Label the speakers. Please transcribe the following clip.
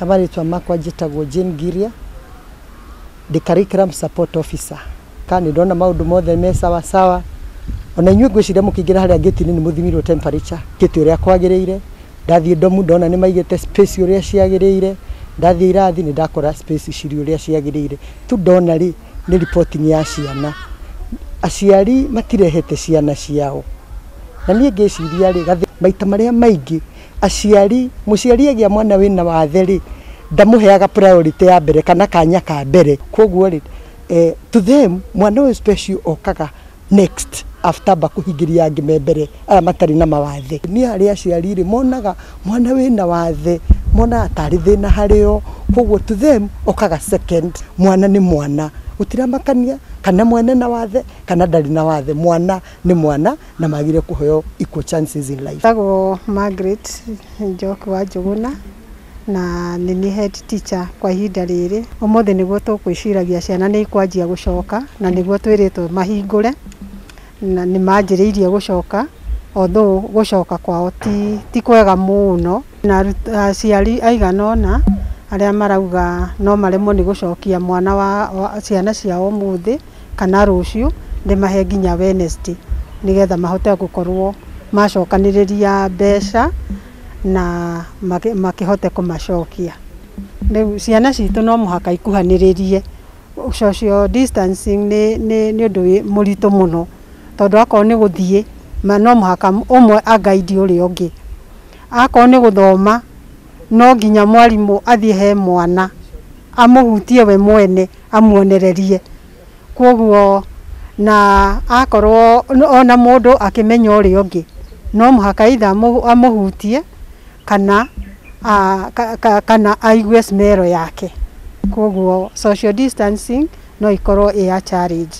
Speaker 1: Marĩtwa makwa njĩtagwo Jane Giria, ndĩ curriculum support officer. Ka nĩ ndona maũndũ mothe me sawa sawa. Ona inyuĩ ngwĩciria mũkĩingĩra harĩa gate-inĩ nĩ mũthimirwo temperature kĩte ũrĩa kwagĩrĩire. Ndathiĩ ndomu ndona nĩ maigĩte space ũrĩa ciagĩrĩire. Ndathiĩ irathi nĩ ndakora space cirĩ ũrĩa ciagĩrĩire. Tu ndona rĩ nĩ reporting ya ciana. Aciari matirehete ciana ciao. Na niĩ ngĩciria rĩ, maita marĩa maingĩ aciari, mũciari agĩa mwana wĩna wathe rĩ, ndamũheaga priority ya mbere kana kanya ka mbere. Koguo rĩ, to them mwana ũyũ special okaga next after amba kũhingĩria angĩ me mbere aya matarĩ na mawathe. Niĩ harĩ aciari rĩ, monaga mwana wĩna wathe monaga tarĩ thĩna harĩo, koguo to them okaga second. Mwana nĩ mwana, gũtiramakania kana mwana na wathe kana ndarĩ na wathe, mwana nĩ mwana na magire kũheo equal chances in life.
Speaker 2: Njĩtagwo Margaret Njoki wa Njũgũna na nĩ niĩ head teacher kwa ihinda rĩrĩ. Ũmũthĩ nĩguo tũkwĩciragia ciana nĩ ikwanjia gũcoka na nĩguo twĩrĩtwo mahingũre na nĩ manjĩrĩirie gũcoka, although gũcoka kwao ti kwega mũno, na aciari aigana ũna arĩa marauga no maremwo nĩ gũcokia mwana wa ciana ciao ũmũthĩ kana rũciũ, ndĩmahe nginya Wednesday nĩgetha mahote gũkorwo macokanĩrĩria mbeca na makĩhote kũmacokia. Rĩu ciana citũ no mũhaka ikuhanĩrĩrie. Social distancing nĩ ũndũ mũritũ mũno tondũ akorwo nĩ gũthiĩ no mũhaka ũmwe a guide ũrĩa ũngĩ, akorwo nĩ gũthoma no nginya mwarimũ athiĩ he mwana amũhutie we mwene amuonererie. Koguo na akorwo ona mũndũ akĩmenya ũrĩa ũngĩ no mũhaka either amũhutie kana kana aigue smell yake. Koguo social distancing no ikorwo ĩ a challenge.